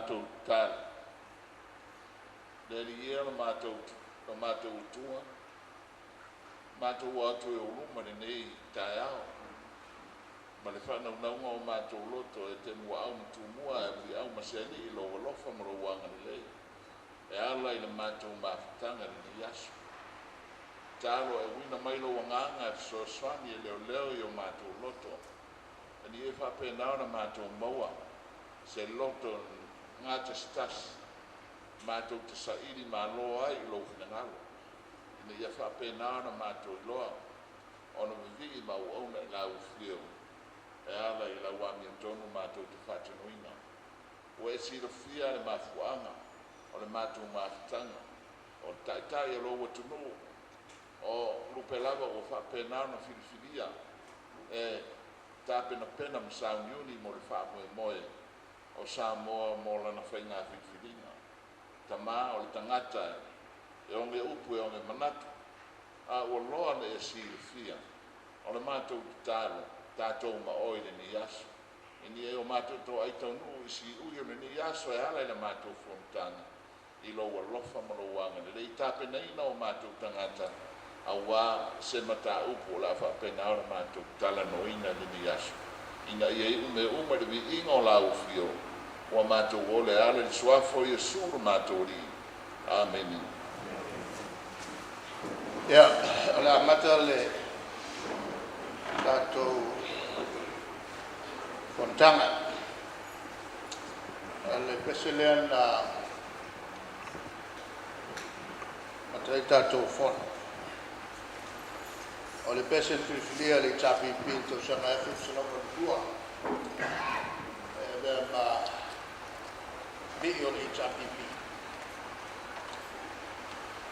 matou tatalo. Le Alii e o lo matou Atua, matou o atu i ou luma i lenei taeao ma le faanaunauga o matou loto e te muaau ma tumua ae muliau ma se alii i lou alofa ma lou agalelei e ala i le matou mafutaga i lenei aso. Tatalo e auina mai lou agaga e fesoasoani e leoleo i o matou loto, ina ia faapena ona matou maua se loto gatasitasi matou te saili malo ai i lou finagalo, ina ia faapena ona matou iloa ona vivii ma auauna i lau afio e ala i lau amiotonu matou te faatinoina. Ua e silafia le mafuaaga o le matou mafutaga, o le Taitai o lou atunuu, o lupe lava ua faapena ona filifilia e tapenapena ma sauniuni mo le faamoemoe o Samoa mo lana faiga filifiliga. Tama, o le tagata e oge upu e oge manatu, a ua loa ona e silafia. O le matou tatalo, tatou ma oe i lenei aso, ina ia o matou toai taunuu i siui o lenei aso e ala i le matou fonotaga i lou alofa ma lou agalelei, tapenaina o matou tagata aua se mataupu o le a faapena ona matou talanoaina i lenei aso, ina ia iu mea uma i le viiga o lau afio, ua matou ola e ala i le suafa o Iesu lo matou Alii. Amene. Ia, o le a amata le tatou fonotaga. O le pese lea na amata ai le tatou Fono, o le pese na filifilia e le HRPP i le tausaga e 1982 e avea ma alii o le HRPP.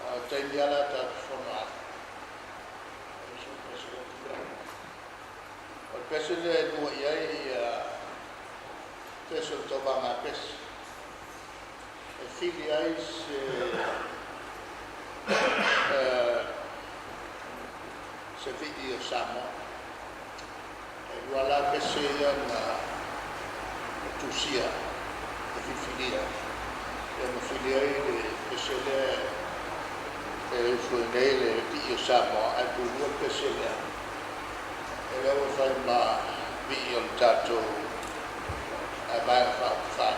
O le taimi lava lea tatou te fono ai, e leai sina Peresetene. O le pese lea e lua i ai pese o le tauvaga pese e fili ai se vii o Samoa. E lua la pese ia na tusia e filifilia ia ma fili ai le pese lea e usu ai nei le vii o Samoa, ae tulua le pese lea e lea ua fai ma vii o le tatou Vaega Faaupufai.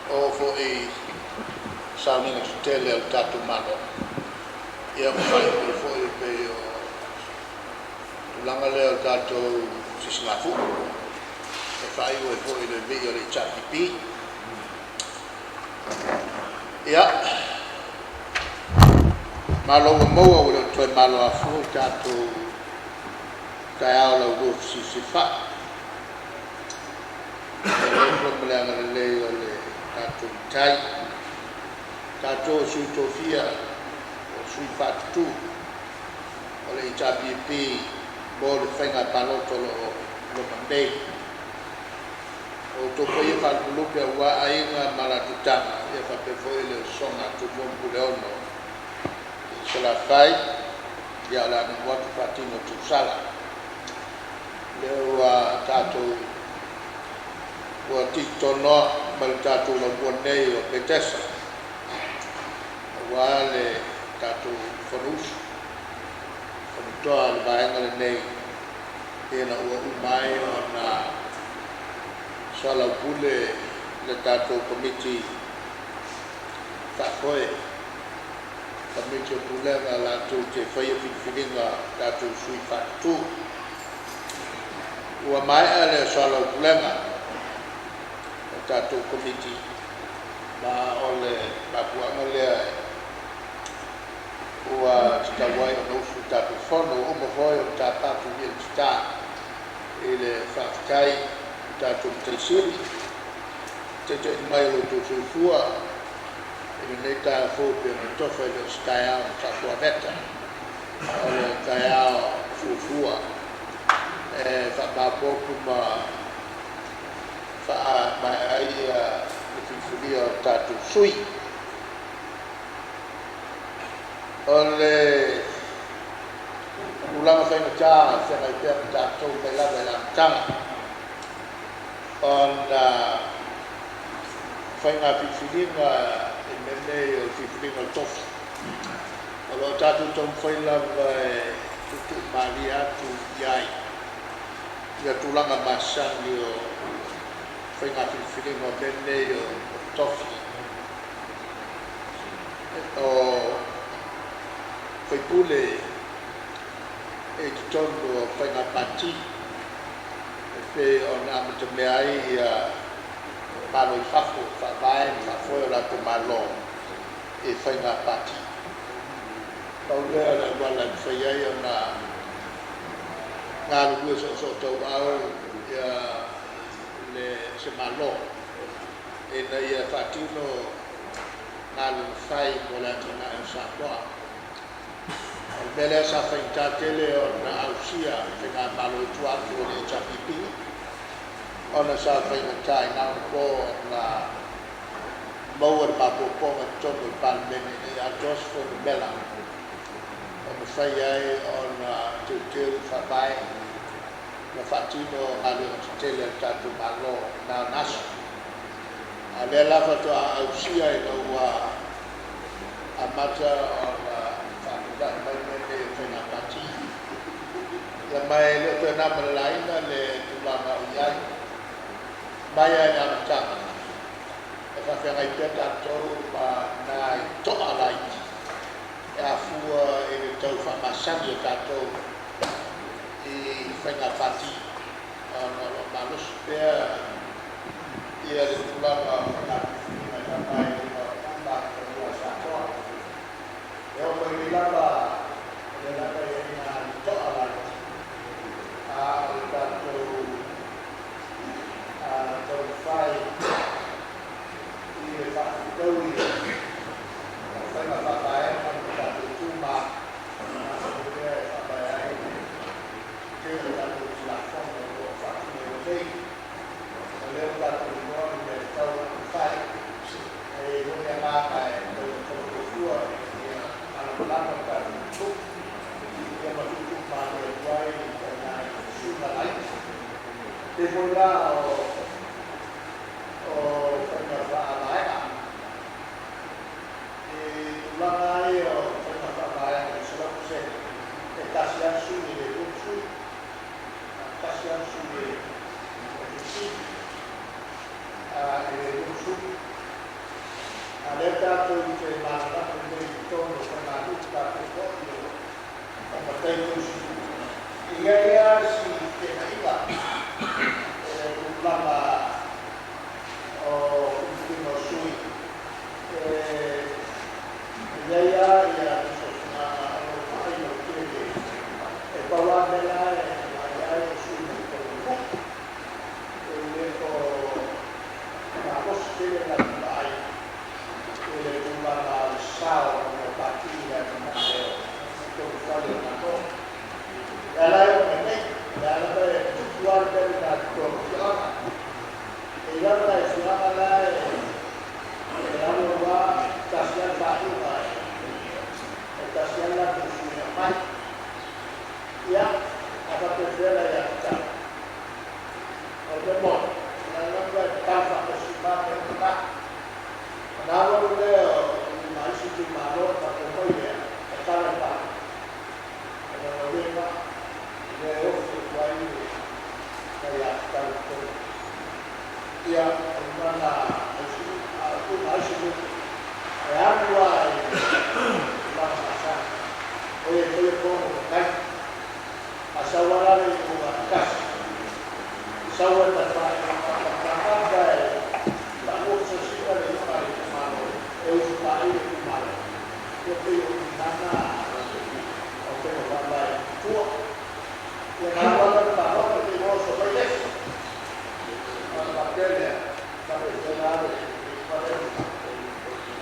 Oo foi i sauniga tetele a le tatou Malo, ia ma faaiu ai foi e pei o tulaga lea o le tatou Sisigafua e faaiu ai foi i le vii o le HRPP. Ia, malo ua maua ua le o toe malo afua lo tatou taeao laulua fesilisili i le alofa ma le agalelei o le tatou Matai. Tatou o sui tofia o sui faatutu o le HRPP mo le faiga palota o lo o loma nei. O outou paia faalupelupe aua Aiga ma latou Tama, ia faapea foi le usoga a Tumua ma Puleono i Salafai, ia o le a nu'u atu faatini o tiusala. Lea ua tatou ua titonoa ma le tatou laumua nei o Petesa aua le tatou Fonousu, fonotoa a le Vaega lenei ina ua uma ai ona soalaupule le tatou Komiti Faafoe, Komiti o Pulega latou te faia filifiliga a tatou sui faatutu. Ua maea le soalaupulega o tatou Komiti, ma o le mafuaaga lea ua tatau ai ona usu le tatou fono. Ua uma foi ona tapa tulia i le tata i le faafetai i le tatou Matai Sili i le taitaiina mai o lo outou soifua i lenei taeao fou e pei ona totofa, e le o se taeao na faafuaveta, o le taeao fuafua e faamaopoopo ma faamaea ai le filifilia o tatou sui. O le tulaga faigata o feagai pea ma tatou mai lava i le amataga, Ona faiga filifiliga i mea nei o le filifiliga o le tofi, o lo o tatou taumafai lava e tuutuumalie atu i ai ia tulaga masani o faiga filifiliga o mea nei o tofi o faipule i totonu o faiga pati e pei ona amatamea ai ia Malo i fafo e faavae ma faafoe o latou Malo i faiga pati. Pau lea o le auala e mafai ai ona galulue soosootaua ia le se Malo ina ia faatino galuega fai mo le atinae o Samoa. O le mea lea sa faigata tele ona ausia e faigamalo i tua atu o le HRPP, ona sa faigata i na ona po ona maua le maopoopoga i totonu o le Palemene ina ia atoa se fuainumera e mafai ai ona teuteu le faavae ma faatino galuega tetele a le tatou Malo i na ona aso. A o lea la faatoa ausia ina ua amata ona faatulai mai mea nei o faiga pati. Ia ma e le o toe na ma le laina le tulaga o i ai mai lava i le amataga e faafeagai pea tatou ma nai toa laiti e afua i le tau faamasani o tatou i faiga pati, ona o lo o malosi pea ia le tulaga o faiga filifiliga e faavae i luga o uma fanua o Samoa. E oo mai nei lava o lea lava e i ai nai toa laiti, a o le tatou taumafai i le faafitauli o faiga faavaega ma tatou tu ma lea e faavae ai le tele o tatou Tulafono o lo o faatinoina nei. O lea ua tatou iloa le mea e tatau ona fai, e i ai foi le agaga e tau ina taufuafua ina ia malamalama le tatou atunuu ia ma tuutuumalie atu ai nai suiga laiti. Pei foi la o faiga faavaega i tulaga ia o faiga faavaega i 100%, e tasi lava le sui e le lua sui, tasi lava le sui e fesili, e le lua sui. A o lea tatou te malamalama lelei i totonu o faiganuu faapea foi o matai tausinuu, e i ai lava si feteenaiga i le tulaga o filifiliga o sui. E i ai lava ia fesoasoaniga o lo o vaai lautele, e pau lava mea la e vaai ai o sui mai totonu o nuu, e le o malosi tele latou vaai i le tulaga o le sao o pati i le atinae o totonu fale o Malo. E ala ai o mea nei, o lea lava e tupu lava le mea lena i totonu o afioaga. E i lava nai afioaga la e alu alu lava tasi lava le faaiuga, e tasi lava le latou sui e aumai. Ia, a faapefea la ia tatau? O le mea moni, o la lava e tatalo faatasi uma mea uma na. Ona alu alu lea ma isi itumalo ona faapea mai lea, tatala le palota. O lona uiga, lea e ofi atu ai le aiatatau i totonu. Ia, o lena na a isi nuu, e alu lava i le tulaga masani, o ia e faia fono matai. A sau lava la le iuga tasi, sau ai ma le faaiuga ma e faaluafesasiga le iuga a le itumalo e usutai le itumalo. Ia pei o i lana o faiga faavae tua. Ia na alu lava le palota pe ua oso mai le isi. Ona faapea lea, faapefea la le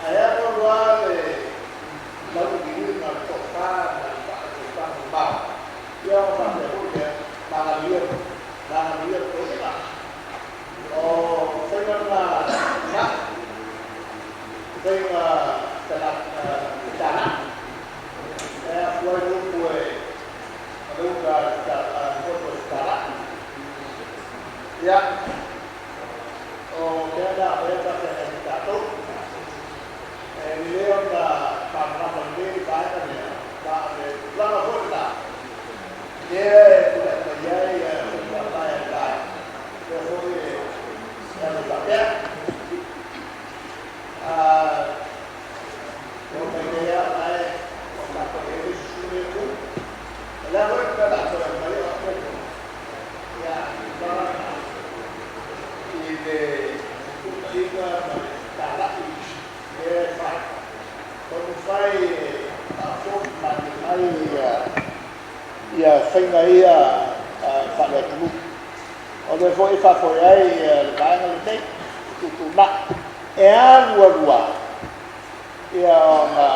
ae alu alu lava le lauliliuina o le tofa ma le faautautaga mamao. Ia ona faapea foi lea, magaluia magaluia toeaiina. O faiga na na faiga fetalai e afua ai le upu e le uta a le poto fetalai. Ia le mea o le a toe aumai o au e ia tulaga na i le fetuunaiga ma le fetalai lea e fai. Taumafai e faafofoga malie mai ia faiga ia faale-atunuu. O lea foi e faafoe ai le vaega lenei fetuutuunai. E alu alu lava ia ona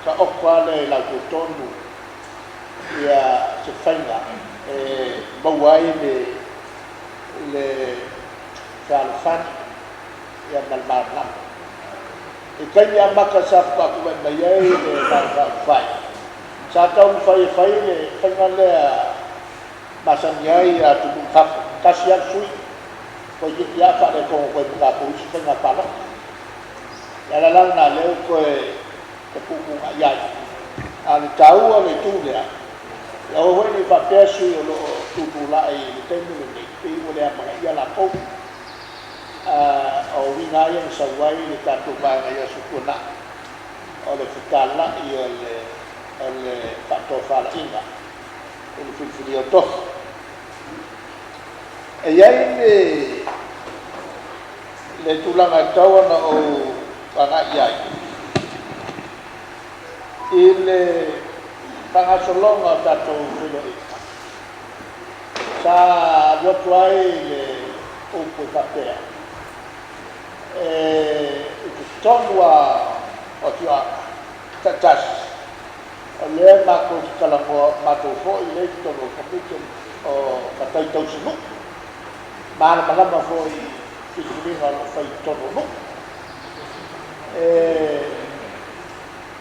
taoto lava lea i latou ia se faiga e maua ai le fealofani ma le malamalama. I taimi amata sa faatoa tulai mai ai le Vaega Faaupufai, sa taumafai e fai le faiga lea masani ai atunuu i fafo, tasi lava le sui, toeitiiti lava faaletonu atu ai ma tatou isi faiga palota. O le ala la lena o lea ua toe fetuutuunai ai. A o le taua o le itu lea, ia aua foi ne i faapea sui usufono o lo o tutulai i le taimi lenei pei ua le amanaia latou. O uiga lava ia na sau ai le tatou vaega i aso tuanai, o le fetalai o le faatofalaiga i le filifilia o tofi. E i ai le tulaga e tatau ona ou agai i ai i le faagasologa o tatou feiloaiga. Sa alu atu ai le upu e faapea, i totonu lava o afioaga taitasi, o lea matou te talanoa, matou foi lea e i totonu o le Komiti o matai tausinuu, malamalama foi i filifiliga o lo o fai i totonu o nuu.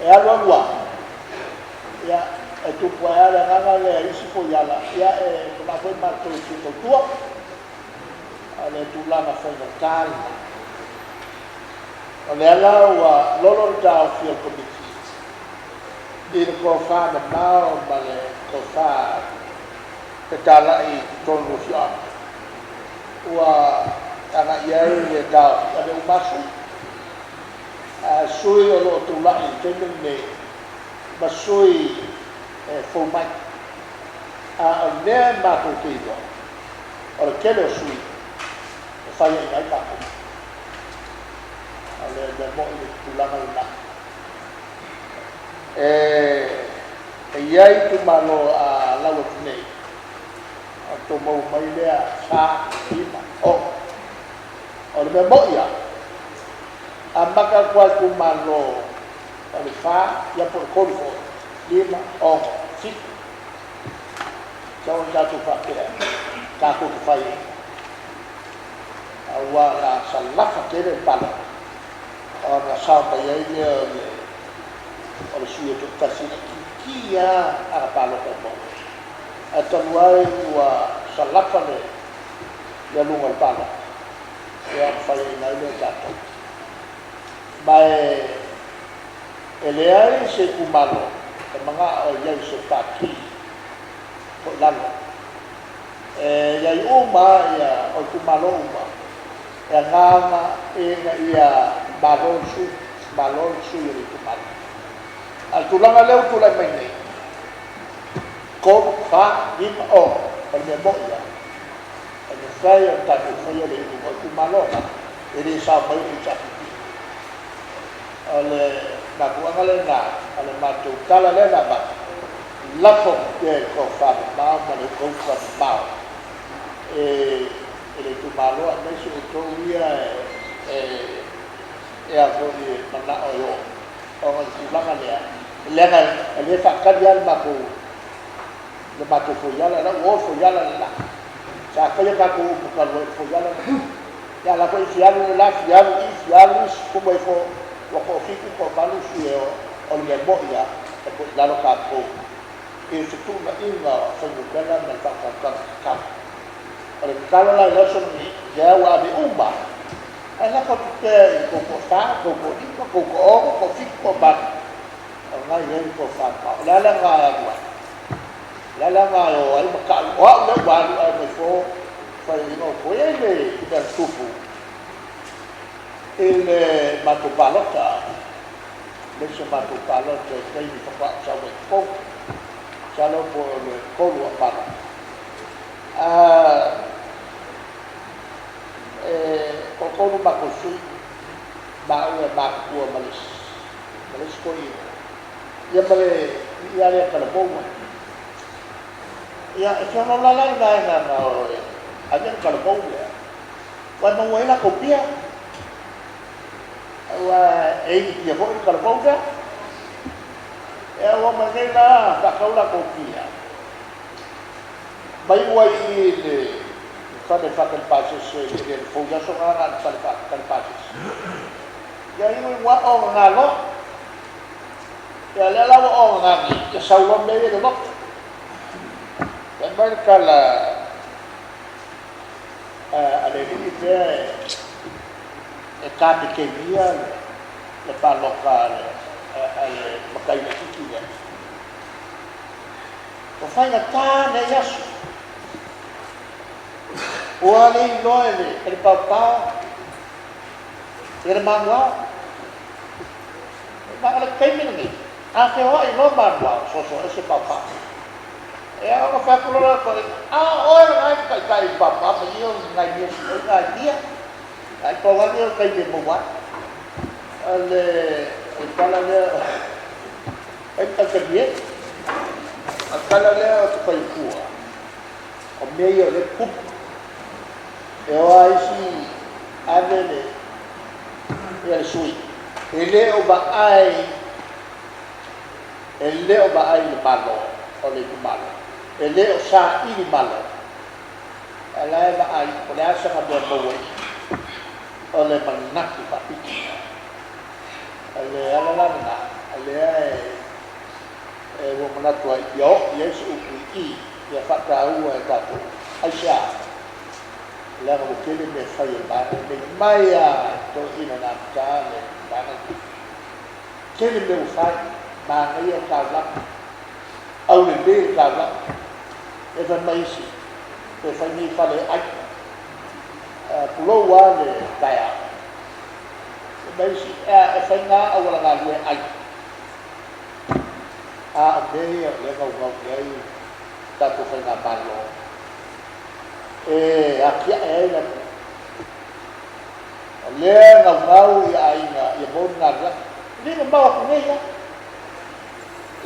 E alu alu lava, ia, e tupu ae lava le agaga lea i isi foi ala, ia e manao foi matou e fia tautua. O le tulaga faigata lena. O lea la ua lolo le taofi o le Komiti i le tofa mamao ma le tofa fetalai i totonu o afioaga. Ua agai ai le taofi ave uma lava sui. Sui o lo o tulai i le taimi lenei ma sui e fou mai. A o le mea e matou te iloa, o le tele o sui e faiaina ai tatou. O le mea moni le tulaga lena. E i ai itumalo a lau atu nei, ona outou maua mai lea 4, 5, 6. O le mea moni lava, amata atu lava i itumalo o le 4, ia po o le 3 foi, 5, 6, 7. Tatau ona tatou faapea, tatou te fai ai. Aua o le a salafa tele le palota, ona sao mai ai lea o le sui e toatasi e laitiiti lava ana palota e maua. Ae talu ai ua salafa le aluga o le palota, ia ona faiaina ai lea o tatou. Ma e leai se itumalo e manao e i ai se pati po i lalo. E i ai uma ia o itumalo uma, e agaga ina ia malo le sui, malo le sui o le itumalo. A o le tulaga lea ua tulai mai nei, 3, 4, 5, 6, o le mea moni lava, e mafai ona tatou faia le iuga o itumalo na, e le sao mai le HRPP. O le mafuaaga lena, o le matou tala lea na avatu, lafo atu pea i le tofa mamao ma le utauta mamao e le itumalo aemaise outou ia e a foi e manao e oo. Ona o le tulaga lea, leaga e le faatali lava le matou foiala, la ua o le foiala le la. Sa faia tatou upu talu ai le foiala le la. Ia la foi fia alu le la, fia alu i, fia alu isi, kuma ifo, ua toafitu, toavalu sui e o, o le mea moni lava, e po i lalo tatou i le fetuunaiga o fuainumera ma le faautautaga tatau. O le tatalo la i le aso lenei, lea ua ave uma, ae lafo atu pea i tou toafa, tou toalima, tou toaono, toafitu, toavalu, o lena e i ai le tofa mamao. O le a le aga e alu ai? O le a le aga e o ai ma tau? O au lea ua alu ae omai fo faiaina outou. E i ai le mea na tupu i le matou palota, le isi matou palota i taimi faatoa ou sau ai i totonu. Masalo po o le 3 o Apala. E toatolu matou sui, maua e matutua ma le isi toeaina, ia ma le alii lava lea talavou ai. Ia, e feoloolo lava la le vaega na o e ave le talavou lea, aua e maua ai latou pia, aua e inu pia foi le talavou lea. Ia ua oo mai nei la faatau latou pia, ma iu ai i i le fale faatali pasese i le eleele fou i aso na na o le fale faatali pasese. Ia iu ina ogaga loa. Ia lea la ua ogaga nei, ia sau loa mea ia i le lotu. Fai mai le tala a le alii pea e kapetenia le palota a le matai laitiiti lea. Ua faigata nei aso. Ua le iloa e le paopao ia le manuao. Ma o le taimi lenei, a feoai loa manuao, soso ese paopao. Ia ona fai atu loa lea o le toeaina, a o oe lena e te taitai i le paopao ma ia nai mea sio na ia. Ae pau lava lenei o le taimi e maua ai. O le tala lea, fai ma talitalie. O le tala lea ou te fai atua, o mea ia o lea e tutupu. E o lava isi ave le ia le sui, e le o vaai, e le o vaai i le Malo o le itumalo, e le o saili Malo, ae la e vaai po o le a sana mea e maua i i. O le manatu faapito. O le ala la lena, o lea e ua manatu ai, ia oo i ai se upu i i, ia faataua e tatou. Aisea? Leaga ua tele mea e fai e le vaega lenei mai lava i toeaiina na amata le vaega lenei. Tele mea ua fai, manaia le taulaga, aulelei le taulaga. E fai mai isi, toe fai nei fale e ai. Pulou lava le taeao. Fai mai isi, e fai na auala galue e ai. A o mea ia o lea e naunau i ai tatou faigamalo e atiae ai le atunuu. O lea e naunau i aiga ia maua ni galuega. E le mamao atu nei lava.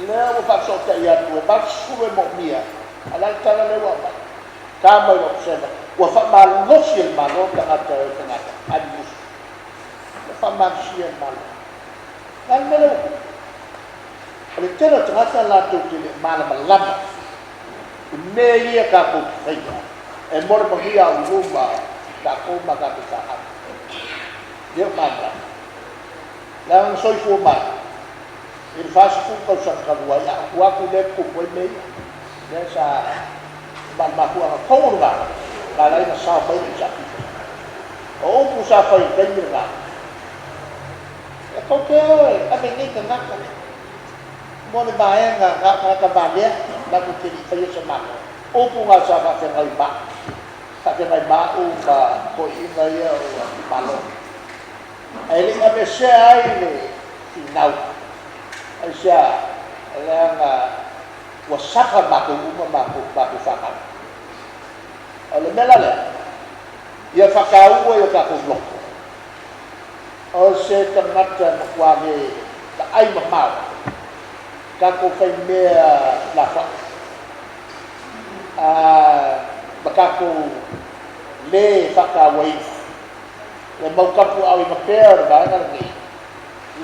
Lea ua faafesootai atu e 80 e moomia, a o le a le tala lea ua aumai? Ta mai le Observer, ua faamalosi e le Malo tagata e o e faigaluega, ave musu. Ua faamalosia e le Malo. O le a le mea lea ua tupu? O le tele o tagata latou te le o malamalama i mea ia tatou te faia e mo le manuia auiluma o tatou ma tatou fanau. Le o malamalama. Leaga na soifua mai i le 40 tausaga talu ai, a o tua atu lea e tutupu ai mea ia. Lea sa ma le mafuaaga tonu lena na ala ai ona sao mai le HRPP. O upu sa fai i le taimi lena, e tou te o e ave nei tagata mo le vaega na o tagata valea latou te le i faia se Malo. Upu na sa faafeagai ma faafeagai ma au ma toeaiina ia o Malo. Ae le i aveesea ai le finau, aisea? Leaga ua saka matou uma matou matou fanau. O le mea la lea, ia faataua i o tatou loto, o se tagata e matua le vaai mamao, tatou faimea lafoai, ma tatou le faatauaina le mau tapuaaoina pea o le vaega lenei,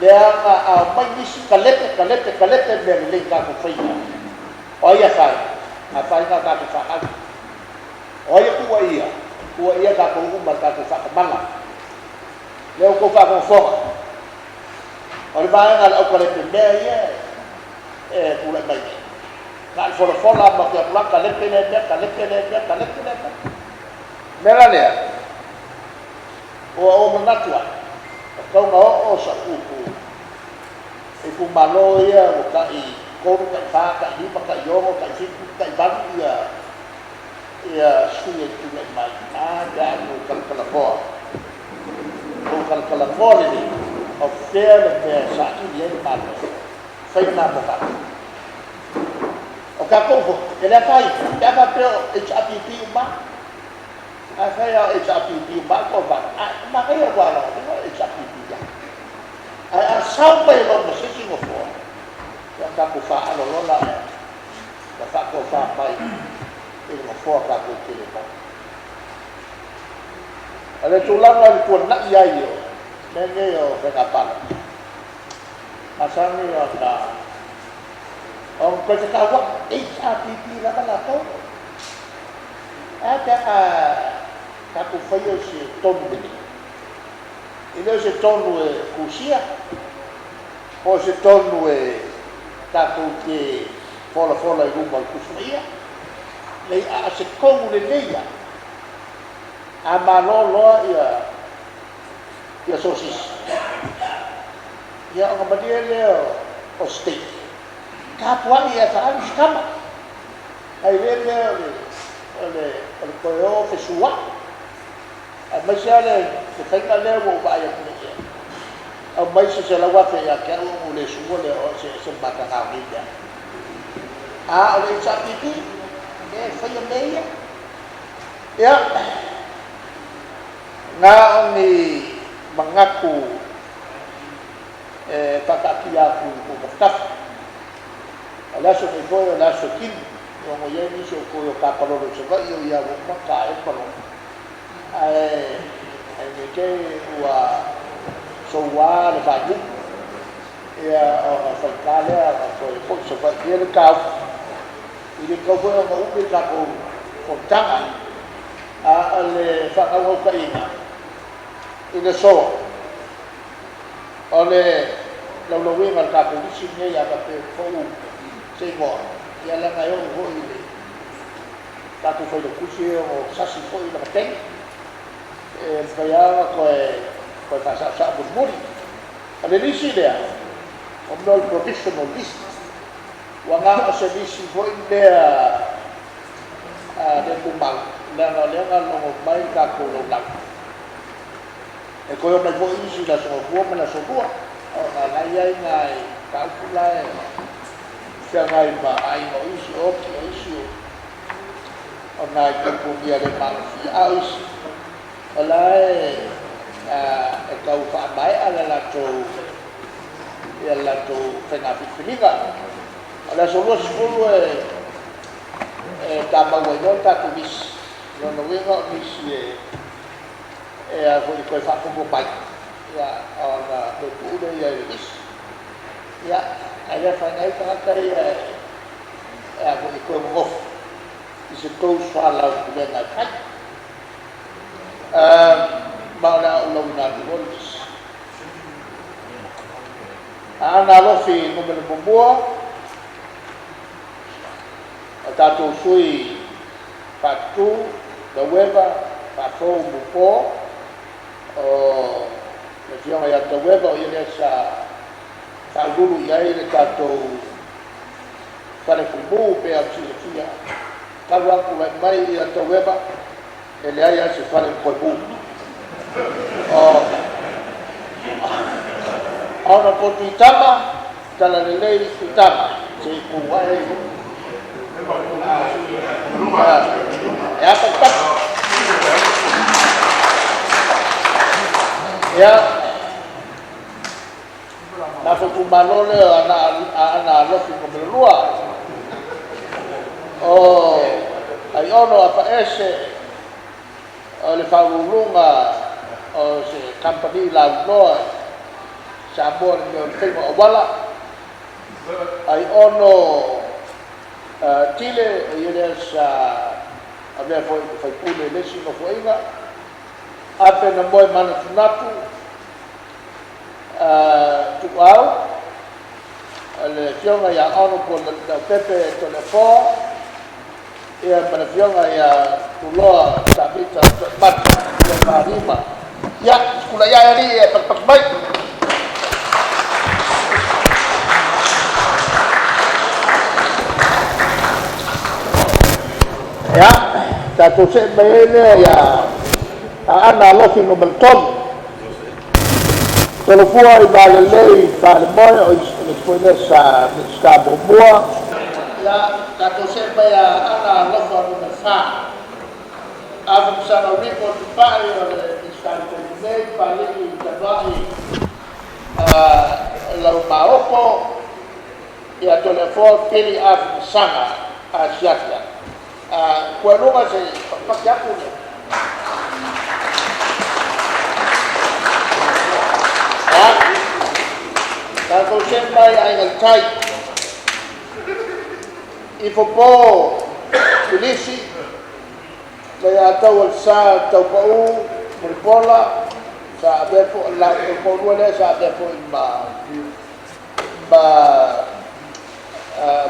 leaga a omai nisi kalepe, kalepe, kalepe mea lelei tatou faia, o ai e afaina? Afaina a tatou fanau. O ai e tuuaia? Tuuaia tatou uma e le tatou faatamala. Lea ua outou faafogafoga, o le vaega a le aukalepe mea ia e tulai mai nei. Na o le folafola ma te atu la kalepe lea mea, kalepe lea mea, kalepe lea mea. O le mea la lea, ua ou manatu ai, e tatau ona oo sau upu i itumalo ia ua tai 3, tai 4, tai 5, tai 6, tai 7, tai 8 ia ia sui e tulai mai. A pe a ua talatalanoa, ua talatalanoa lelei, o fea le mea e saili ai le Malo, fai lena mo tatou. tatou foi, e le afaina pe a faapea o HRPP uma lava. Afai lava o HRPP uma lava le toavalu, e manaia aua leaga o lea o HRPP lava. Ae a sao mai loa ma se isi nofoa, ia ona tatou faaalo loa lea ma faatofa mai i le nofoa tatou te le maua. O le tulaga i le tuanai ai o mea nei o faiga palota, masani ona toe fetauai, HRPP lava latou. Ae a pe a tatou faia se tonu lelei, e le o se tonu e tusia po o se tonu e tatou te folafola i luma o le Tusi Paia, leai, a o se tonu lelei lava. A malo loa ia sosisi, ia ona malie lea o steak, tapuai ae faaalu se tama, ae le mea o le toe o fesua'i, aemaise lava le faiga lea ua ou vaai atu nei i ai, aumai se $100,000 ia te au ona ou le sua lea o oe, se ese le mataga o nei mea. A o le HRPP, lea e faia mea ia. Ia, na o ni manatu e faataatia atu i outou tafatafa. O le aso nei foi o le aso kini, e ono i ai nisi o outou e o tapalolo i Savaii, o ia ua uma ona ta ai le palolo. Ae ne i te i ua soua le faaiuga, ia ona faigata lea ona toe foi i Savaii e i ai le taofi, e le tatau foi ona umi le tatou fonotaga. A o le faanaunautaiga i le aso, o le laulauina o le tatou lisi lenei a faapea e pau se igoa, ia leaga e oo foi i le tatou failautusi e ono sasi foi lana taimi, e mafai lava ona toe faasaosao mulimuli. O le lisi lea, o mea o le provisional list, ua na o se lisi foi lea le tumau, leaga o lea na logo mai le tatou laulau. E toe omai foi isi i le aso Gafua ma le aso Lua, ona o la e i ai nai mataupu la e feagai ma aiga o isi o oti o isi o nai tuatuagia le maalofia, a o isi o la e tau faamaea le latou ia le latou faiga filifiliga. O le aso 20 e tamau ai loa le tatou lisi, lona uiga o nisi e a foi toe faaopoopo mai, ia ona toe tuu lea i ai i le lisi. Ia, ae le afaina ai tagata ia e a foi e toe nonofo i se tou soalaupulega e fai. Ma o le a ou lauina atu loa le lisi. Aana Alofi Nu.1, o tatou sui faatutu Taueva Faafou Mupo, o le afioga ia Taueva o ia lea sa faaululu i ai le tatou fale fuimu pe a silafia talu lava ona tulai mai ia Taueva e leai lava se fale toe mu. O ona po Tuitama, Talalelei Tuitama, se i tu ae e a patupatu. Ia, matou itumalo lea o Aana Alofi Nu.2, o Aiono Afaese, o le faauluuluga o se kamupani lauiloa Samoa i le mea o le faiga o auala. Aiono Tile, o ia lea sa avea foi ma faipule i le isi nofoaiga. Ape na moe manatunatu Tuuau, le afioga ia Honorable Leaupepe Toleafoa, ia ma le afioga ia Tuloa Tavita Toemata ia Malima. Ia, tulai ae alii e patupatu mai. Ia, tatou see mai ai lea ia Aana Alofi Nu.3. Tolofua i Malelei Falemoe, o le foi lea sa Minisita muamua. Ia, tatou see mai ia Aana Alofa 4. Afamasaga Rico Tupai o le Minisita i le taimi nei, Papalii Tanuai Laumaopo, ia Toleafoa Pili Afamasaga Asiata. Pueluga se i papaki atu le. Ia, tatou see mai Aiga i le Tai. Ifopo Pilisi, le Aiatatau a le Sa Taupau Mulipola, sa avea foi la toalua lea sa avea foi ma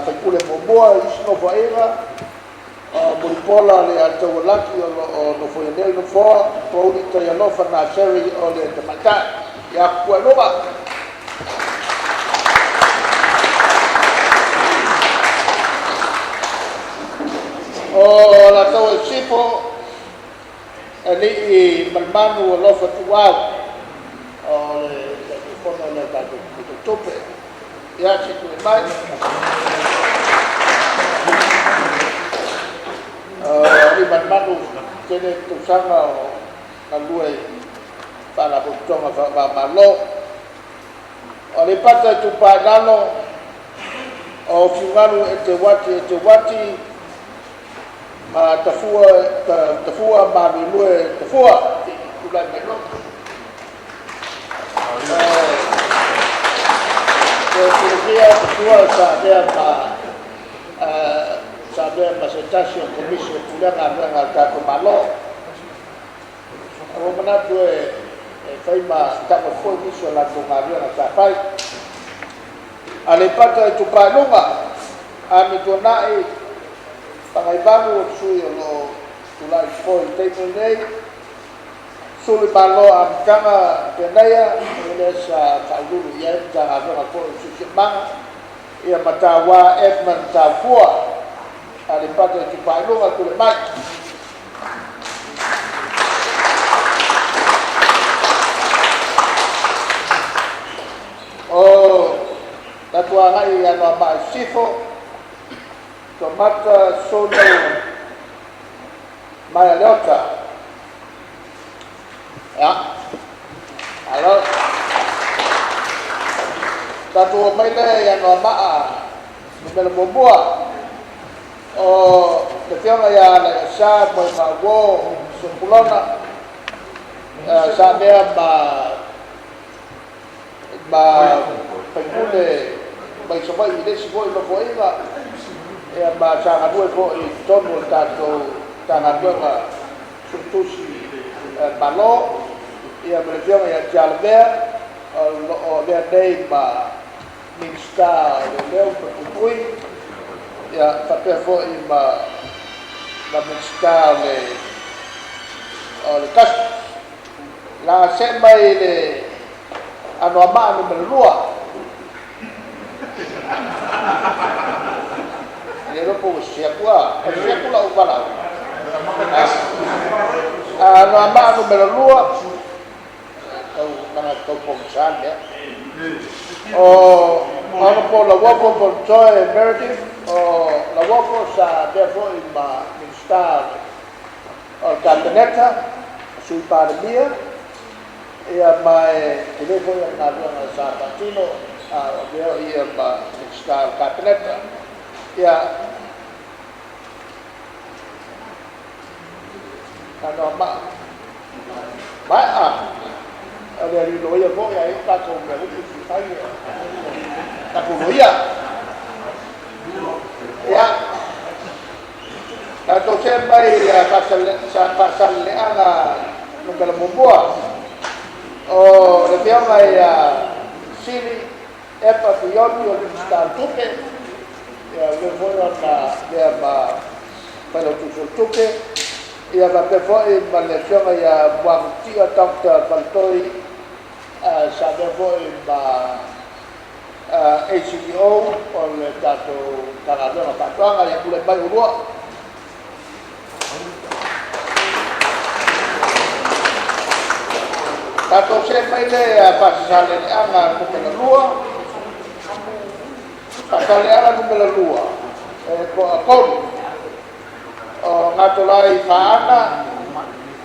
faipule muamua i isi nofoaiga. O Mulipola le Aiatatau Laki o lo o nofoia nei le nofoa, Pouli Taialofa Naseri o le tamaitai. Ia, Pueluga. O Alataua i Sisifo, Alii Malemanu Alofa Tuuau, o le Taitaifono lea o le tatou Komiti o Tupe. Ia, se i tulai mai. Alii Malemanu, tele tausaga o galue i Faalapotopotoga faava-o-Malo. O Aleipata Itupa i Lalo, o Fiugalu Eteuati Eteuati ma Tafua, Tafua Maluelue Tafua. Tulai mai loa. Mo le silafia, Tafua sa avea ma se tasi o Komisi o Pulega Galuega a le tatou Malo. Ua manatu e fai ma tau foi nisi o latou galuega sa fai. Aleipata Itupa i Luga, Amituanai Fagaivalu, o le sui o lo o tulai foi i le taimi lenei, Suluimalo Amataga Penaia, o lea sa faauluulu i ai le Matagaluega foi o le Siosiomaga, ia Matauā Edmund Taufua. Aleipata Itupa i Luga, tulai mai. O tatou agai i Anoamaa Sisifo, Toomata Sonu Maialeota. Ia, alo. Tatou oo mai lea i Anoamaa 1, o le afioga ia Alaiasa Moemauo Sepulona, sa avea ma faipule mai Savaii i le isi foi nofoaiga, ia ma sa galue foi i totonu o le tatou Matagaluega Suetusi Malo, ia ma le afioga ia Tialavea o lo o avea nei ma Minisita o Leoleo ma Puipui, ia faapea foi ma Minisita o le Customs. La see mai le Anoamaa 2. Le iloa po ua sese atu a, sese atu lau valaau. Anoamaa 2, tau manatu tau pogisa le mea. O Honorable Lauofo Fonotoe Meredith, o Lauofo sa avea foi ma Minisita o le Kapeneta, Sui Palemia, ia ma e tele foi o le galuega sa faatino a o avea ia ma Minisita o le Kapeneta. Ia, Anoamaa maea o le alii loia foi ai o tatou mea upu i fai tatou loia. Ia, tatou see mai Faasaleleaga 1, o le afioga ia Sili Epa Tuioti, o le Minisita o Tupe, ia lea foi ona avea ma Failautusi o le Tupe, ia faapea foi ma le afioga ia Muagututia Dr. Faletoi, sa avea foi ma ACEO o le tatou Matagaluega o Faatoaga. Ia tulai mai ulua. Tatou see mai le Faasaleleaga 2. Faasaleleaga 2, E toatolu o Gatolai Faana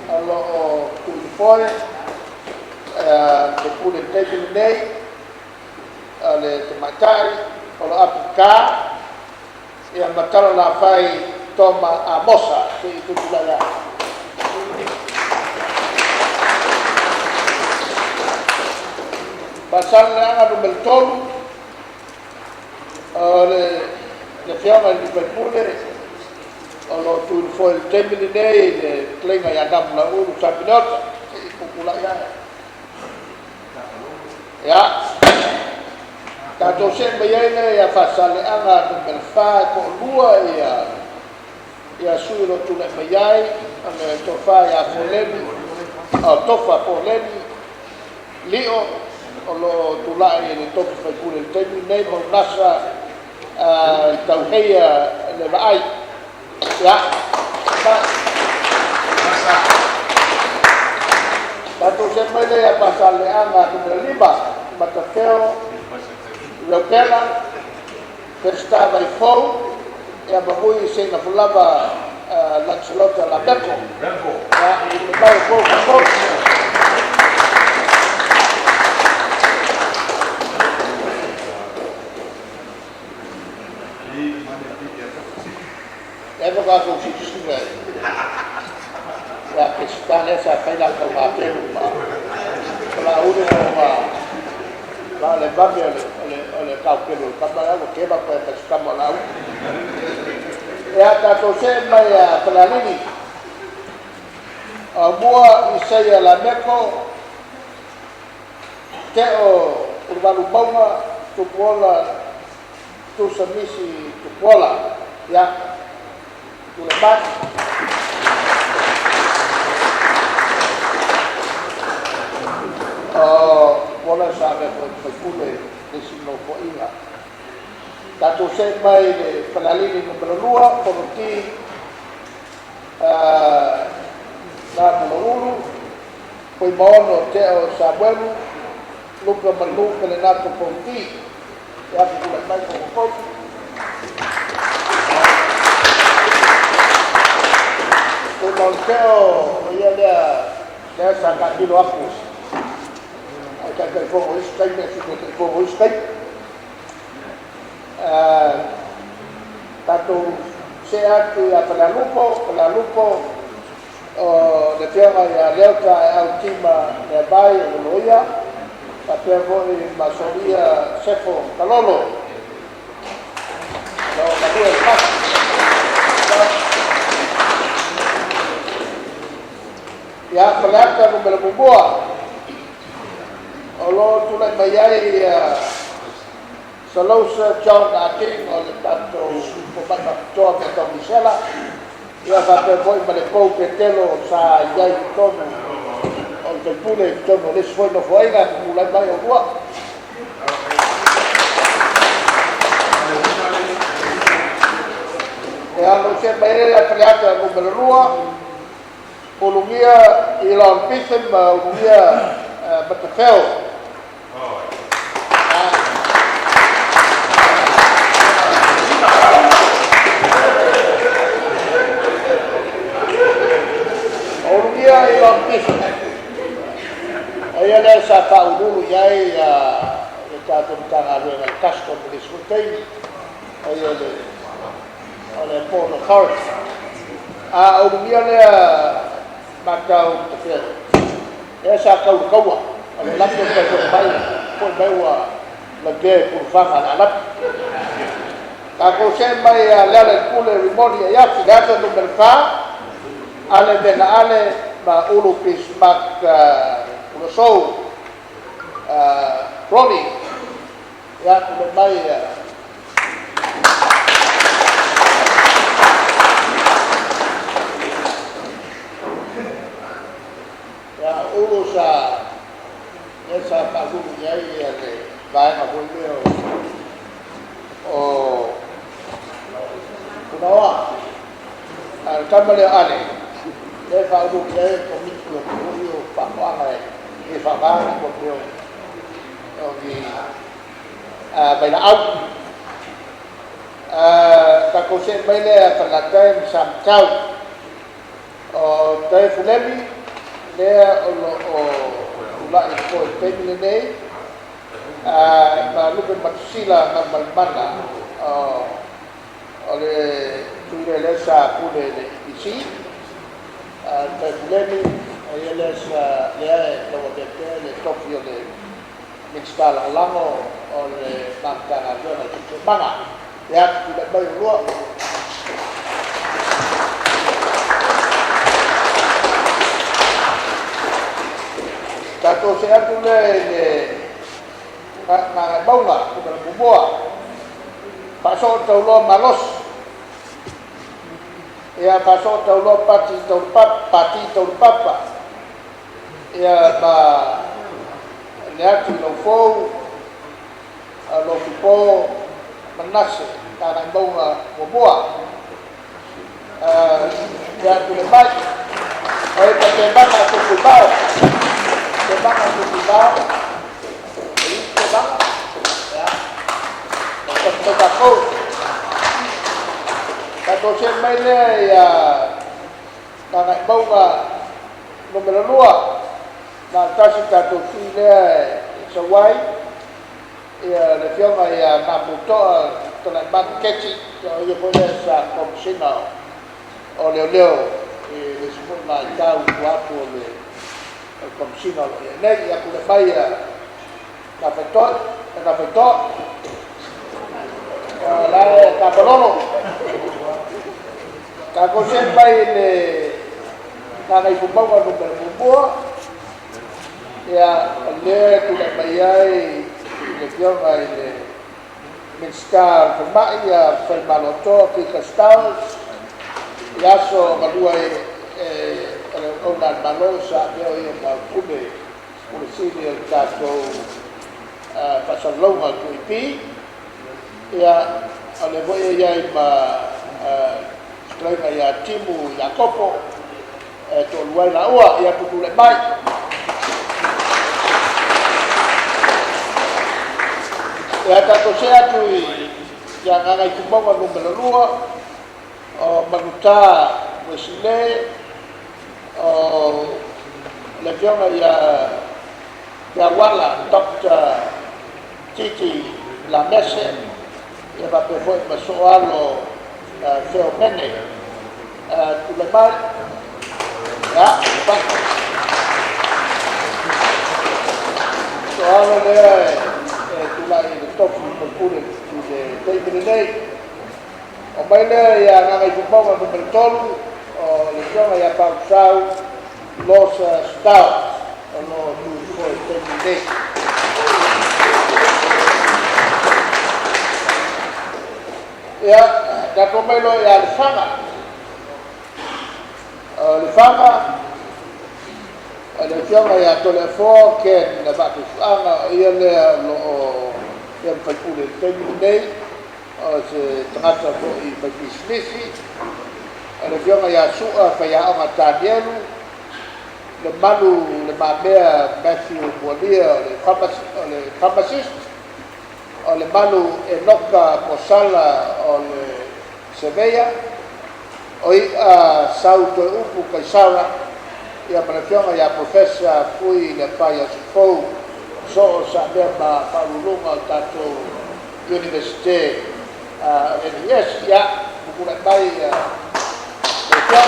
o loo tuulifoe le pule taimi lenei o le tamaitai o lo Apika ia matala lafai Toma Amosa se i tutulai ai. Faasaleleaga 3 o le Afioga i le Faipule o lo o tuuina foi le taimi lenei le fetalaiga ia Namulauulu Sami Leota se i tutulai ae. Ia, tatou see mai ai lea ia Faasaleleaga 4 e toalua ia sui o lo o tulai mai ai, o le tofa ia Foleni, o Tofa Foleni Lio o lo o tulai i le tofi faipule i le taimi lenei ma Unasa Tauheia le Vaai. Ia, tatou see mai lea ia Faasaleleaga 5, Matafeo Leupela Peseta Vaifou ia Mamui Seinafulava Lancelota Lameko. Ia, le mai o kou. E fa ka sisi ia Peseta lea sa fai la tau ngā ma o la ulu o ma la le vave o le kaupelu o le kama ua kema pa e kama o la ulu. Ia tatou see mai a Falealili mua Isaia Lameko Teo Uluvalu Mauga Tupuola Tusamisi Tupuola. Ia, tule mai. Tupuola sa avea foi ma faipule le isi nofoaiga. Tatou see mai le Falealili 2, Fonoti Namulauulu Fuimaono Teo Samuelu Luka Manu Pelenato Fonoti. Ia, tutulai mai kokokoi. Fuimaono Teo o ia lea sa taatilo aku ai taitaifono o isi taimi ae sui taitaifono o isi taimi. Tatou see atu ia Falealupo o le Afioga ia Leota e Autima Leavai o le loia faapea foi ma Solia Sefo Kalolo lo galue le pasi. Ia Faleata 1 o lo o tulai mai ai Salosa John Ating o le tatou fomai faapitoa mea tau misela ia faapea foi ma le Pou Petelo sa i ai i totonu o le faipule i totonu o le isi foi nofoaiga tulai mai o lua. E alo se mai le Faleata 2, Ulugia Elon Pithen ma Ulugia Matafeo. Ulugia Elon Pithen. O ia lea sa faaululu i ai le tatou Matagaluega le Custom i le isi foi taimi. O ia o le Port Authority. A ulugia lea matau Matafeo. Lea sa tau le kaua. O le lapi o le mai, foi mai ua lavea i pulufaga le alapi. Tatou see mai a Leala i le Pule Rimoni Aiafi, le ata 4, Ale Vena Ale ma Ulu Bismarck Ulosou Crowley. Ia, tule mai ia Ulu sa lea sa faaululu i ai le vaega foi lea o Punaoa. A le tama lea Ale, lea faaululu i ai le komiti o foi o faatoaga e faavaga mo pea o ni vailaau. Tatou see mai lea ia Falelatai ma Samatau. O Taefu Lemi lea o lo o tulai foi i le taimi lenei ma Lupematasila Galumalemana o le sui lea sa pule i le EPC. Taefu Lemi o ia lea sa lea e tauavea pea le tofi o le Minisita Lagolago o le Matagaluega o le Siosiomaga. Ia, tulai mai oulua. Tatou see atu lea i le Gagaemauga 1, Faasootauloa Malosi. Ia, Faasootauloa Pati Taulapapa, Pati Taulapapa. Ia, ma le atu i Laufou Alofipo Manase, Gagaemauga 1. Ia, tulai mai. Oi, Tevaga Tupuivao. Tevaga Tupuivao. Tevaga. Ia. O tatou. Tatou see mai lea ia Gagaemauga 2. Na tasi tatou sui lea e sau ai. Ia, le afioga ia Namutoa Talaiman Keti, o ia foi lea sa Komesina o Leoleo i le isi foi vaitau i tua atu o le Komesina o lo o i ai nei. Ia, tulai mai ia Nafaitoa, Nafaitoa. La e tapalolo. Tatou see mai i le Gagaifomauga 1. Ia, o lea tulai mai ai le afioga i le Minisita o le Falemai ia Faimalotoa Kika Stowers i aso galua e o le auauna a le Malo sa avea o ia ma Pule Sili o le tatou faasalalauga 2AP. Ia, o le foi e i ai ma fetalaiga ia Timu Iakopo e toalua ai laua. Ia, tutulai mai. Ia, tatou see atu i ia Gagaifomauga 2, o Manuta Uesile, o le afioga ia Teauala Dr. Titi Lamese, ia faapea foi ma Soalo Feomene. Tulai mai. Ia, Soalo lea e tulai i le tofi faipule i le taimi lenei. O mai lea ia Gagaifomauga 3, o le afioga ia Pausau Losa Stau o lo o tu foi i le taimi lenei. Ia, tatou mai loa ia Lefaga. O Lefaga, o le afioga ia Toleafoa Ken Vaafusuaga, o ia lea o lo o ia ma faipule i le taimi lenei, o se tagata foi faipisinisi. O le afioga ia Sua Faiaoga Tanielu, le Malu Le Mamea Matthew Mualia o le pharmacist, o le Malu Enoka Mosala o le surveyor, o ia Sau Toeupu Kaisara, ia ma le afioga ia Professor Fui Le Pai Asofou so o sa mea ma faauluuluga o tatou Universite NUS. Ia, pupulai mai le afioga.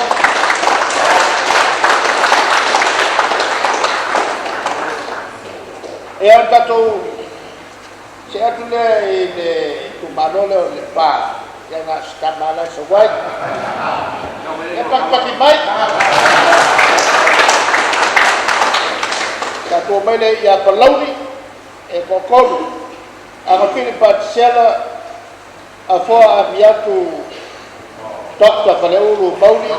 Ia, o le tatou see atu lea i le itumalo lea o Lepa. Ia, na o si tama la e sau ai. Ia, pakipaki mai. Tatou mai lea ia Palauli e toatolu. Agafili Patisela Afoa Afiatu Dr. Faleulu Mauli.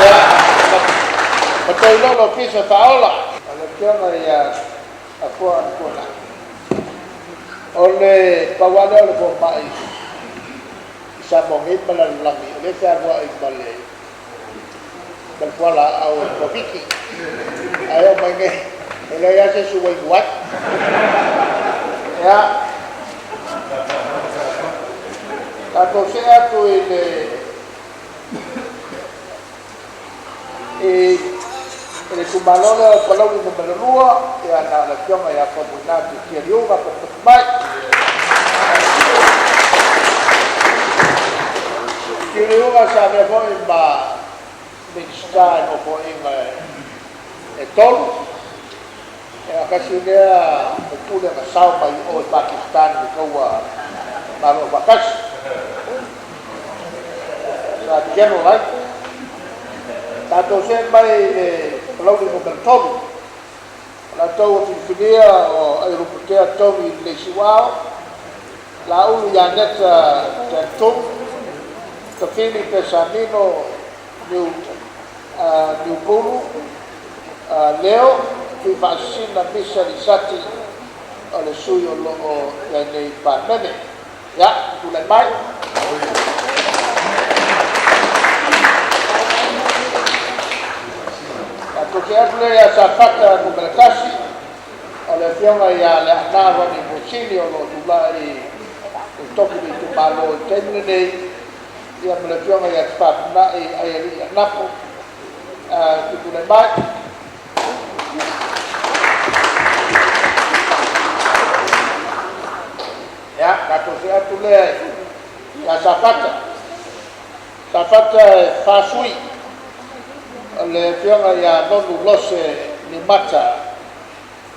Ia, ma Toilolo Fisa Faaola. O le afioga ia Afoa Antuana. O le pau lava lea o le fomai i Samoa nei ma lalolagi, o lea fealuai ma le fualaau o le Koviti. Ae oo mai nei, e leai lava se isi ua inu ai. Ia. Tatou see atu i le i le itumalo lea o Palauli Nu.2, ia na o le Afioga ia Faumuina Tiatia Liuga patupatu mai. Liuga sa avea foi ma Minisita i nofoaiga e tolu. Ia kasi lea faipule na sao mai o i Pakistan i kaua Malo Faatasi. Sa general ai. Tatou see mai i le Palauli Nu.3. O latou ua filifilia o Aiolupotea Tony Leisiuao, Laulu Ianeta Tantung, Tafili Pesamino Niupulu, Leo, Tuifaasisina Misa Lisati o le sui o loo i ai nei Palemene. Ia, tulai mai. Tatou see atu lea ia Safata Nu.1, o le Afioga ia Leaana Ronnie Musili o loo tulai i tofi le itumalo i le taimi lenei, ia ma le Afioga ia Tafafunai Aialii Anapo. Tutulai mai. Ia, tatou see atu lea ia Safata. Safata e fa sui. O le Afioga ia Nonu Lose Nimata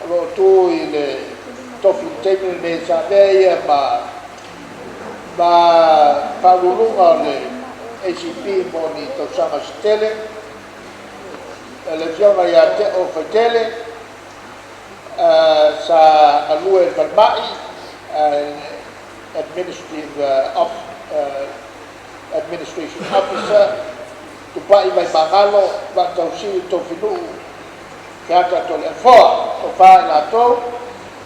o loo tu i le tofi i le taimi lenei, sa avea ia ma faauluuluga o le ACP mo ni tausaga se tele. Le Afioga ia Teo Faitele sa galue i le falemai, administration officer, Tupai Vaimagalo, Vaatausili Tofinuu, Keata Toleafoa, o fa i latou.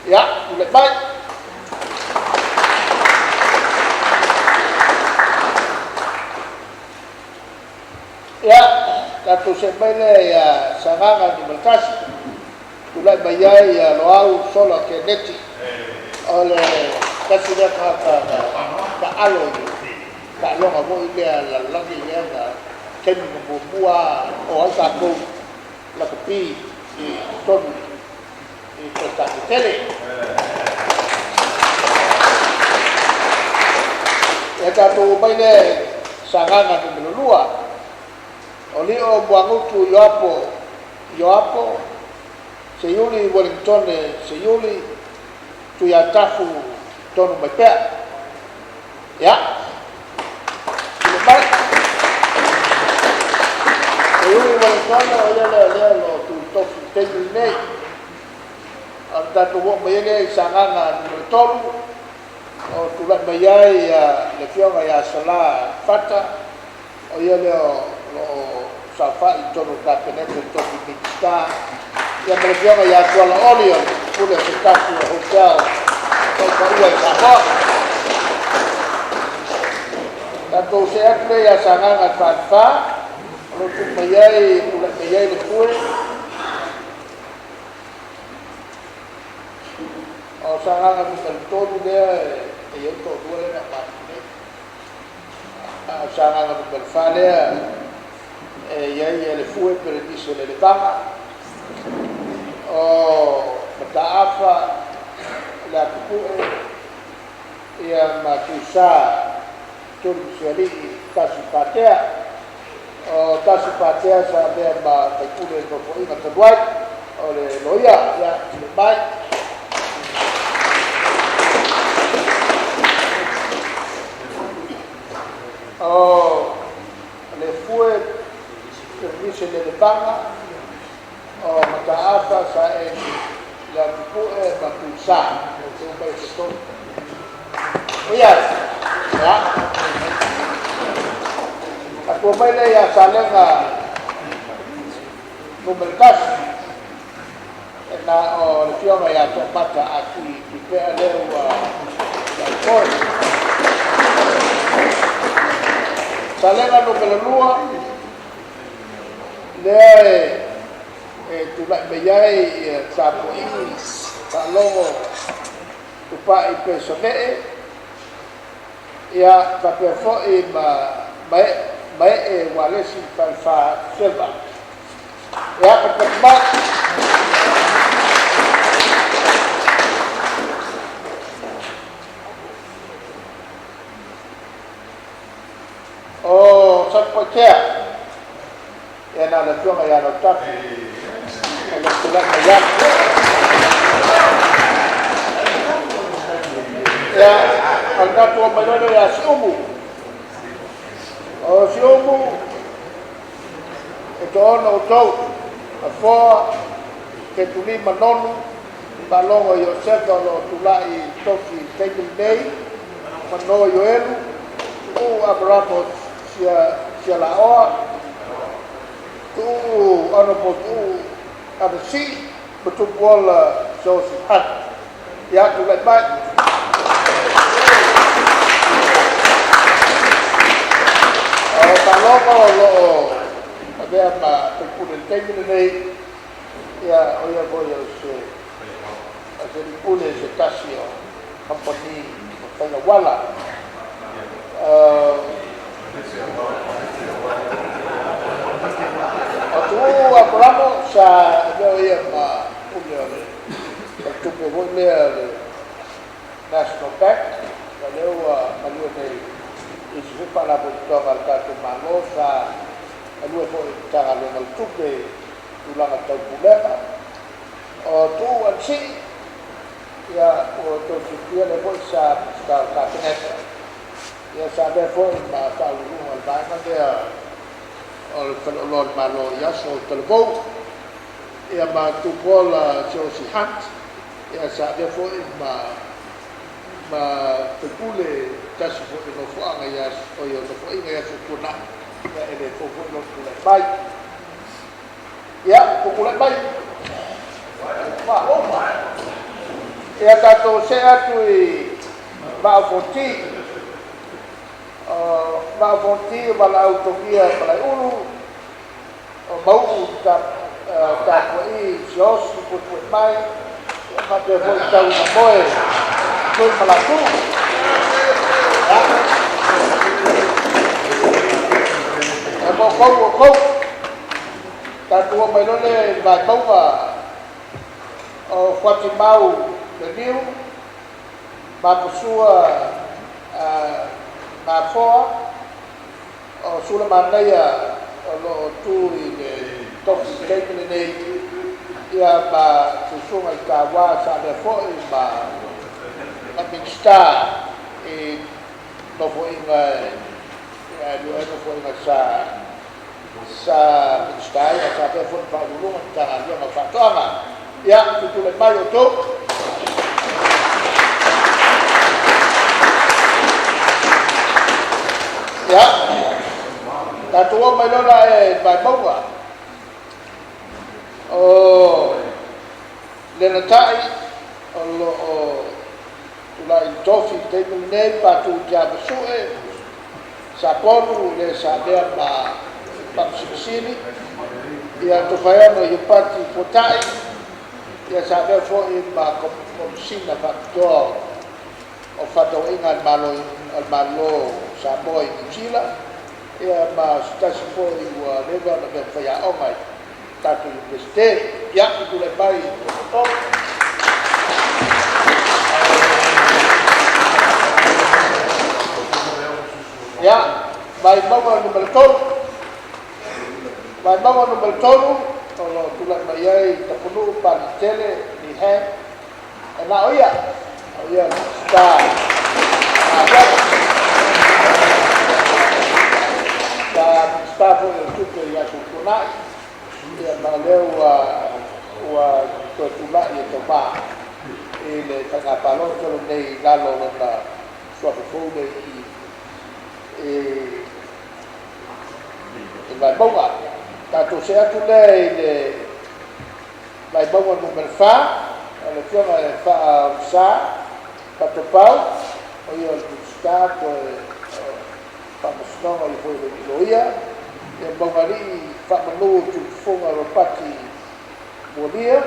Ia, tulai mai. Ia, tatou see mai lea ia Sagaga Nu.1, tulai mai ai ia Loau Sola Keneti, o le tasi lea tagata na taalo i le taaloga foi lea lalolagi lea na taimi na muamua o ai tatou lakapi i totonu i Peretania tele. Ia tatou mai lea Sagaga Nu.2, o Lio Muagutu Ioapo Ioapo, Seiuli Wellingtone Seiuli, Tuiatafu Tonu mai pea. Ia, tule mai. Seiuli Wellingtone o ia lea lea o loo tuitofi i taimi lenei. O le tatou oo mai ai lea i Sagaga Nu.3, o tulai mai ai le Afioga ia Sala Fata, o ia lea o loo saofai i totonu o le Kapeneta i le tofi Minisita, ia ma le Afioga ia Tuala Oli o le pule o se tasi o hotel taupaua i Samoa. Tatou see atu lea ia Sagaga 44, o loo tuu mai ai tulai mai ai le Pue. O Sagaga Nu.3 lea e i ai toalua lea na aumai nei. A o Sagaga Nu.4 lea e i ai le Fue Perenise Lelevaga, o Mataafa le Atupue, ia ma Tuisa Tulusialii Tasi Patea. O Tasi Patea sa avea ma faipule i nofoaiga talu ai, o le loia. Ia, tule mai. O le Fue Perenise Lelevaga, o Mataafa sa e le Atupue ma Tuisa o te umai o totonu. Ia, ia. Atua mai lea ia Salega Nu.1, e na o le Afioga ia Toomata Atui Tupea lea ua taupoi. Salega Nu.2 lea e tulai mai ai Tapuai Faalogo Tupai Pesavee, Ia faapea fo'i ma Maee Ualesi Falefa Silva. Ia patupatu mai. O Satupaitea, ia na o le Afioga ia Lautafi o lo o tulai mai ai. Ia, o le tatou oo mai loa lea ia Siumu. O Siumu, e toaono outou, Afoa, Ketuli ma Nonu, Faalogo Iosefa o lo o tulai i le tofi i le taimi lenei, Mano Ioelu, Tuuu Aperamo Sialaoa, Tuuu Honorable Tuuu Anasii, ma Tupuola Joseph Hunt. Ia, tulai mai. O Faalogo o lo o avea ma faipule i le taimi lenei, ia, o ia foi o se lipule se tasi o kamupani o faiga uala. O Tuuu Aperamo sa avea o ia ma pule o le tupe foi lea le National Bank, o lea ua galue nei i isi foi faalapotopotoga a le tatou Malo, sa galue foi i le Matagaluega o le Tupe i tulaga tau pulega. O Tuuu Anasii, ia ua outou silafia lea foi sa Minisita o le Kapeneta, ia sa avea foi ma faauluuluga o le vaega lea o le Faleoloa o le Malo i aso o talavou. Ia ma Tupuola Siaosi Hunt, ia sa avea foi ma faipule tasi foi o nofoaga i aso, o nofoaiga i aso tuanai, ia e le fou foi lona tulai mai. Ia, ua tulai mai. Ia tatou see atu i Vaa o Fonoti. O Vaa o Fonoti o valaau togia Malaeulu, o Mauu tapuai Siaosi puepue mai, ia faapea foi tau ina moe tui malatu. E mo kou o kou. Tatou oo mai loa lea i le Vaimauga o Fuatimau le Niu, Mapasua Gafoa, o Sulamanaia o lo o tu i le tofi i le taimi lenei, ia ma susuga i Taua sa avea foi ma Minisita i nofoaiga e lua ea nofoaiga sa Minisita ai, ae sa avea foi ma Faauluuluga o le Matagaluega o Faatoaga. Ia, tutulai mai outou. Ia, tatou oo mai loa la e Vaimauga. O Lenatai o lo o tulai i le tofi i le taimi lenei, Patu Tiavasue, Saponu le sa avea ma Faamasino, ia Tofaeono Iupati Fuatai, ia sa avea foi ma Komesina faapitoa o faatauaiga a le Malo Samoa i Niu Sila, ia ma se tasi foi ua leva ona avea ma faiaoga i tatou Universite. Ia, tutulai mai outou. Ia, Vaimauga Nu.3. Vaimauga Nu.3 o lo o tulai mai ai Tapunuu Papaliitele Lee Hang. E na o ia, o ia le Minisita o Galuega. Sa Minisita foi o le Tupe i aso tuanai, ia ma lea ua toe tulai e taumā i le faiga palota lenei i lalo o lona suafa fou lea i Vaimauga. Tatou see atu lea i le Vaimauga Nu.4, o le Afioga e Faaolesa Fatopao, o ia o le Minisita toe Faamasinoga, ia foi o le Loia, ia Maugalii Faamanu Tuiletufuga Ropati Mualia,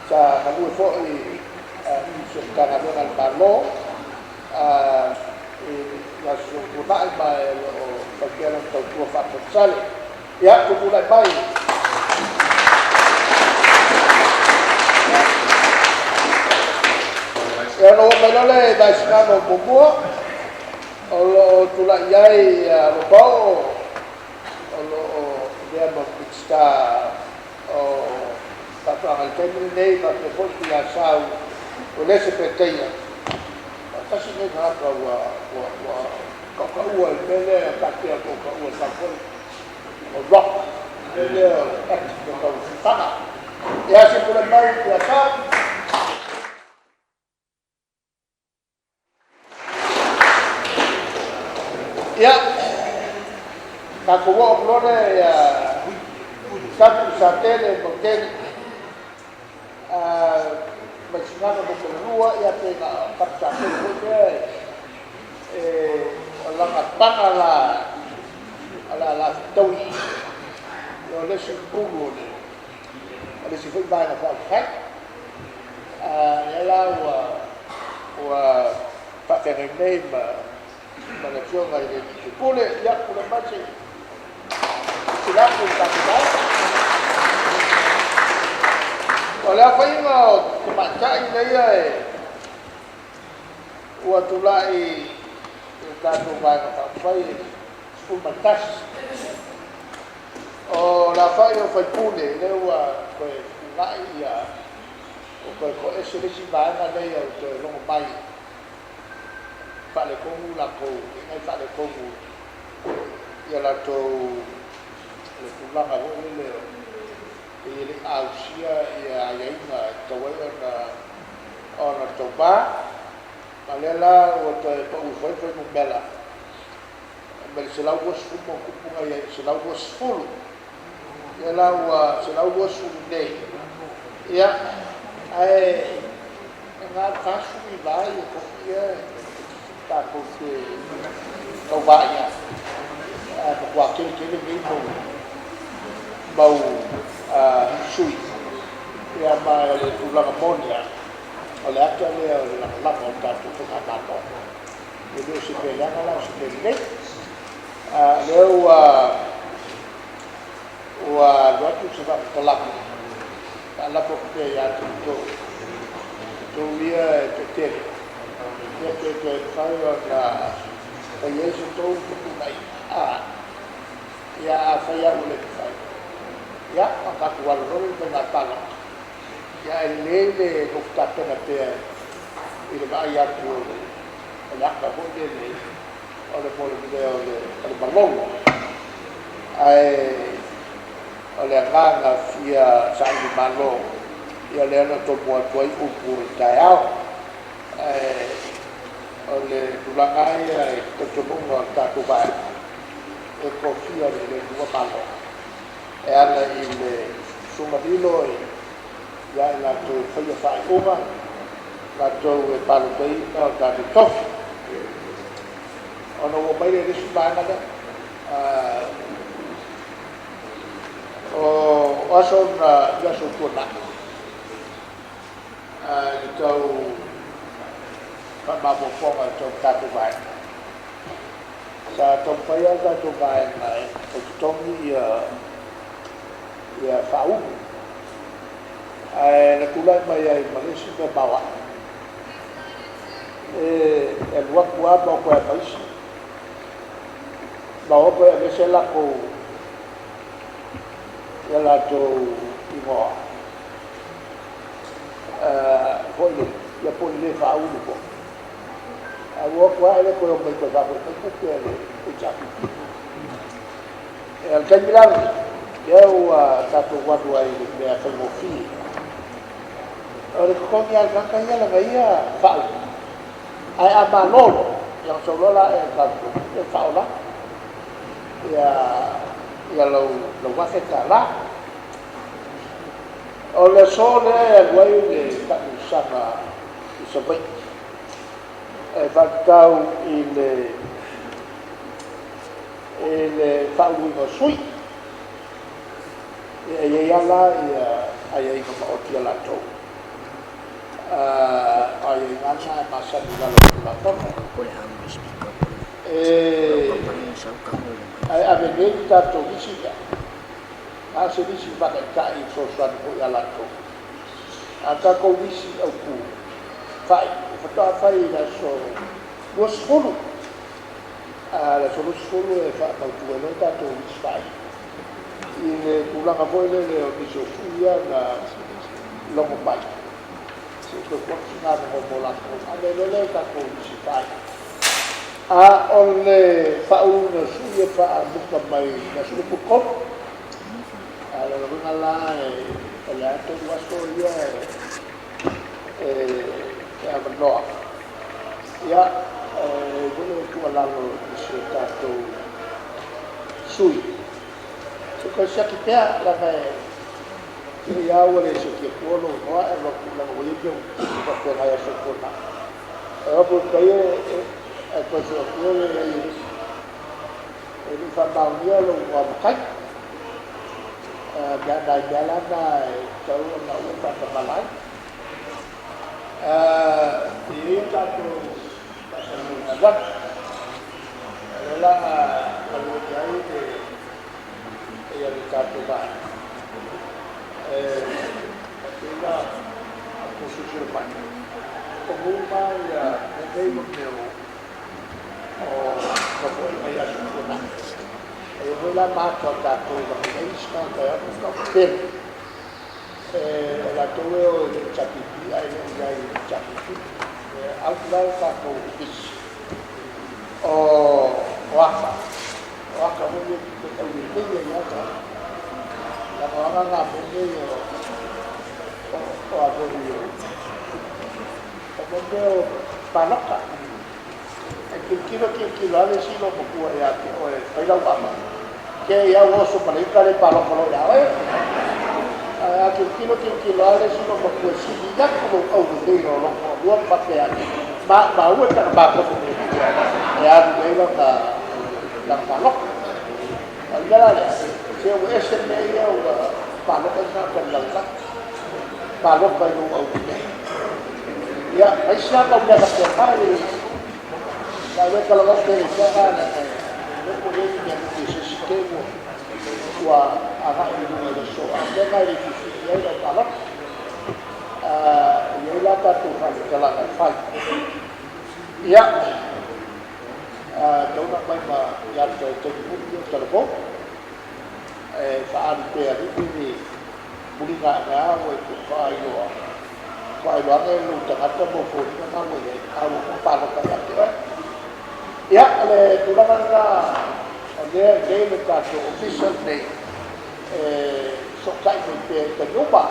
sa galue foi i se Matagaluega a le Malo, i aso tuanai, ma o lo o faipea lana tautua faakonesale. Ia, tutulai mai. Ia, ona oo mai loa lea i Vaisigano 1, o lo o tulai ai Lopaoo, o lo o avea ma Minisita o Faatoaga i le taimi lenei, faapea foi Tuiasau Uelese Petei. Tasi lenei tagata ua tautaua i le mea lea e faapea ua taua e foi o rock, le mea lea o le act tau faga. Ia, se tulai mai Tuiasau. Ia, tatou oo atu loa lea ia Safu Satele Mautele Vaisigano 2, ia pe na o Satele foi lea e o lana paga la o le ala fetaui o le isi pulu o le isi foi vaega faaupufai. Lea la ua faafeagai nei ma le afioga i le sui usufono. Ia, tulai mai se i silapu i le tatou vaega. O le aofaiga o tamaitai leia e ua tulai i le tatou Vaega Faaupufai e 11. O le aofai o sui usufono lea ua toe fetuunai ia, ua toe toese le isi vaega lea ua toe logo mai faaletonu latou, e faaletonu ia latou le tulaga foi lele e le i ausia ia aiaiga e tatau ai ona tauva, ma lea la ua toe pau ifo ai fuainumera mai le 120+ na i ai i le 120. Ia la ua 120 nei, ia, ae na o le 49 ia tofi ia tatou te tauvā i ai, ae matua tele tele nei mau sui. Ia, ma o le tulaga moni lava, o le ata lea o le lagolago o le tatou faigamalo. E le o se mea leaga la o se mea lelei. Lea ua alu atu se faamatalaga faalafo atu pea ia te outou, outou ia e toatele, ia pe toe mafai ona fai ai se tou fetuunaiga. Ia, afai lava ua le mafai, ia, ona tatou alu loa lea i le faiga palota. Ia, ae lelei le nofo tapena pea i le vaai atu o le ata foi lele o le mea o le malolo. Ae o le agaga fia saili malo, ia lea na tomua atu ai upu o le taeao. Ae o le tulaga ia i talitonuga o le tatou vaega e tofia le lua malo e ala i le susuga Lilo ia i latou e faia faaiuga, latou e palotaina o tatou tofi. Ona ua mai le isi vaega lea, o aso na i aso tuanai i le tau faamaopoopoga i tau tatou vaega, sa taumafai lava tatou vaega e totogi ia faaulu, ae na tulai mai ai ma le isi mea maoae e alu atu lava ma o toe maisi ma o toe aveese latou ia latou igoa foi le ia po o le le faaulu foi. Ae ua o atu lava le toe o mai toe faafoi mai tupe a le HRPP. E o le taimi la lenei, lea ua tatou alu ai i le mea faigofie. O le totogi lava o le tagata ia lana ia faaulu. Ae a malolo, ia ona sau loa la e tatou e faaola ia lau $1,000. O le aso lea e alu ai le taamilosaga i Savaii e faatatau i le faauluina o sui. E i ai lava la ia aiaiga maoti a latou. O aiaiga lava na e masani i lalo o le Tulafono. Ae ave nei le tatou lisi lea, na o se lisi faataitai e fesoasoani foi ia latou. A o le tatou lisi autu fai, faatoa fai i le aso 20. A le aso 20 e faamautu ai loa le tatou lisi fai i le tulaga foi lele o nisi o sui ia na logo mai, se i toe tuu atu sina avanoa mo latou ona ave ai loa lea o le tatou lisi fai. A o le faauluina o sui e faamuta mai le aso 23. A o lona uiga la o le a 3 aso ia e avanoa. Ia, e i ai foi le tuualalo i si o tatou sui usufono, se i toe siaki pea, leaga e te i lava ua le siaki atua lou igoa ae alu atu leaga ua i ai mea ua tutupu faapena i aso ua tuanai. E o atu i tai ae toe sue atu e leai e le i faamaonia lou igoa matai. Nai mea la na e tatau ona ou faatamala ai. E i ai a tatou faasalalauga alu atu, o lea o le a galue ai le tatou vaega. E pei la ona outou silasila mai, o tonu uma mea nei ma mea o nofoaiga i aso ua tuanai. E i ai foi la ma ata o tatou leaga e i ai isi tagata e o atu faatoa pepelo. O latou e o i le HRPP ae le o i ai i le HRPP. E out la le tatou lisi o ata, o ata foi ia e te aulelei ai lava tagata. Leaga o aga na a mea nei o a foi o mea o palota. E tilotilo tilotilo lava le isi loomatua ia te oe e fai lau ama, te i lava ua oso ma le ita lea e palota loa ia oe. Ae a tilotilo tilotilo lava le isi loomatua e sili atu lou aulelei o lou toalua ma faapea ane, maumau e pe ana matofe e alu i ai lana palota. O le mea la lea, se ua ese mea ia ua palota ai tagata i le lalolagi, palota i lou aulelei. Ia, ma isi lava mau mea faapena, o le a ou le talanoa tele i mea na leaga e le iloa po o i ai ni mea moni a se isi te i ua agai i luga i le aso, a o mea na e le fiafia i ai le au palota. E i ai la tatou faamatalaga e fai. Ia, tatau ona aumai ma ata i le taimi mulimuli o talavou e faaalu pea foi lele muliga ane lava ua e faailoa faailoa ane lou tagata ma ou foliga na ua i ai, a ua uma ona palota ia te oe. Ia, o le tulaga lena o lea e i inei le tatou ofisa lenei e fesootai mai pea i taimi uma.